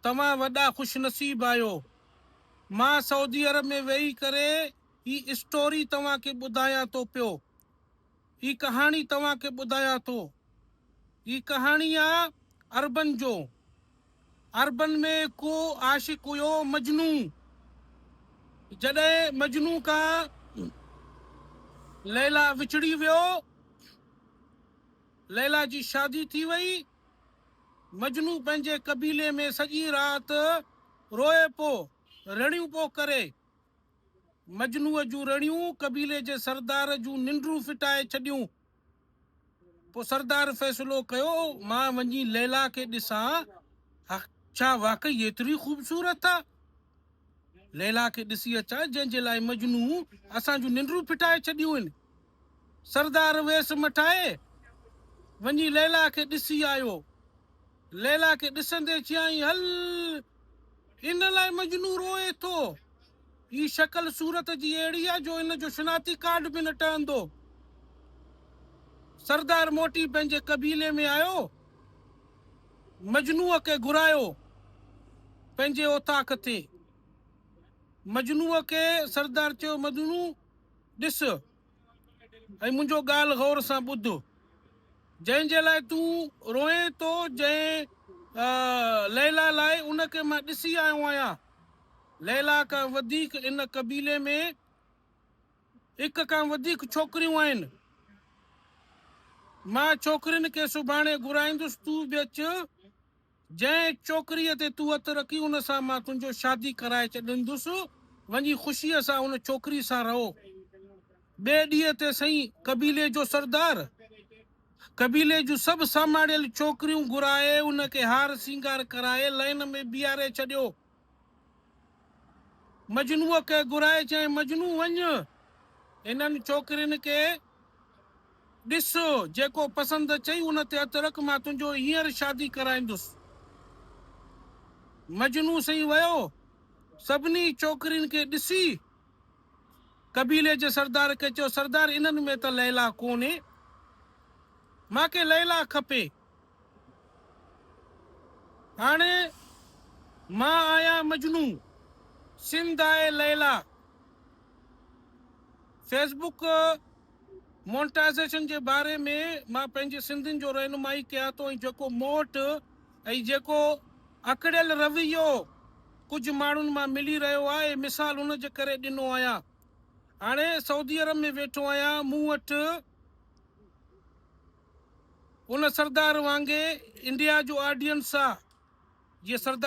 توهان وڏا خوش نصيب آهيو. مان سعودي عرب ۾ ويهي ڪري هي اسٽوري توهان کي ٻڌايان ٿو پيو. هي ڪهاڻي توهان کي ٻڌايان ٿو. هي ڪهاڻي آ عربن جو. عربن ۾ ڪو عاشق هيو مجنون. جڏهن مجنون کان ليليٰ وڇڙي ويو. ليليٰ جي شادي ٿي وئي. مجنون پنهنجي قبيلي ۾ سڄي رات روئي پو، رڙيون پو ڪري. مجنونء جون رڙيون قبيلي جي سردار جون ننڊون ڦٽائي ڇڏيون. پوء سردار فيصلو ڪيو، مان وڃي ليليٰ کي ڏسان، ڇا واقعي ايتري خوبصورت آ؟ ليليٰ کي ڏسي اچان، جنهن جي لاء مجنون اسان جون ننڊون ڦٽائي ڇڏيون آهن. سردار ويس مٺائي وڃي ليليٰ کي ڏسي آيو. ليليٰ کي ڏسندي چيائين، هل! ان لاء مجنون روئي ٿو. هي شڪل صورت جي اهڙي آ جو ان جو شناختي ڪارڊ به نه ٺهندو. سردار موٽي پنهنجي قبيلي ۾ آيو. مجنونء کي گهرايو پنهنجي اوطاق تي. مجنونء کي سردار چيو، مجنون! ڏس ۽ منهنجو ڳالهه غور سان ٻڌ. جنهن جي لاء تون روئين ٿو، جنهن ليليٰ لاء، ان کي مان ڏسي آيو آهيان. ليليٰ کان وڌيڪ ان قبيلي ۾ هڪ کان وڌيڪ ڇوڪريون آهن. مان ڇوڪرين کي سڀاڻي گهرائيندس، تون به اچ. جنهن ڇوڪريء تي تون هٿ رکين، ان سان مان تنهنجو شادي ڪرائي ڇڏيندس. وڃي خوشيء سان ان ڇوڪري سان رهو. ٻئي ڏينهن تي سائين قبيلي جو سردار، قبيلي جون سڀ ساماڻيل ڇوڪريون گهرائي، ان کي هار سينگار ڪرائي لائين ۾ بيهاري ڇڏيو. مجنونء کي گهرائي چيائين، مجنون وڃ، هنن ڇوڪرين کي ڏس، جيڪو پسند اچئي ان تي هٿ رک، مان تنهنجو هينئر شادي ڪرائيندس. مجنون سائين ويو، سڀني ڇوڪرين کي ڏسي، قبيلي جي سردار کي چيو، سردار انهن ۾ ته ليليٰ ڪونهي، مان کي ليليٰ کپي. هاڻي مان آهيان مجنون، سنڌ آهي ليليٰ. فيس بڪ مونٽائيزيشن جي باري ۾ مان پنهنجي سنڌين جو رهنمائي ڪيان ٿو ۽ جيڪو موٽ ۽ جيڪو اڪڙيل رويو ڪجهه ماڻهن مان ملي رهيو آهي مثال ان جي ڪري ڏنو آهيان. هاڻي سعودي عرب ۾ ويٺو آهيان مون وٽ ان سردار وانگي انڊيا جو آڊينس آ جيئن سردار.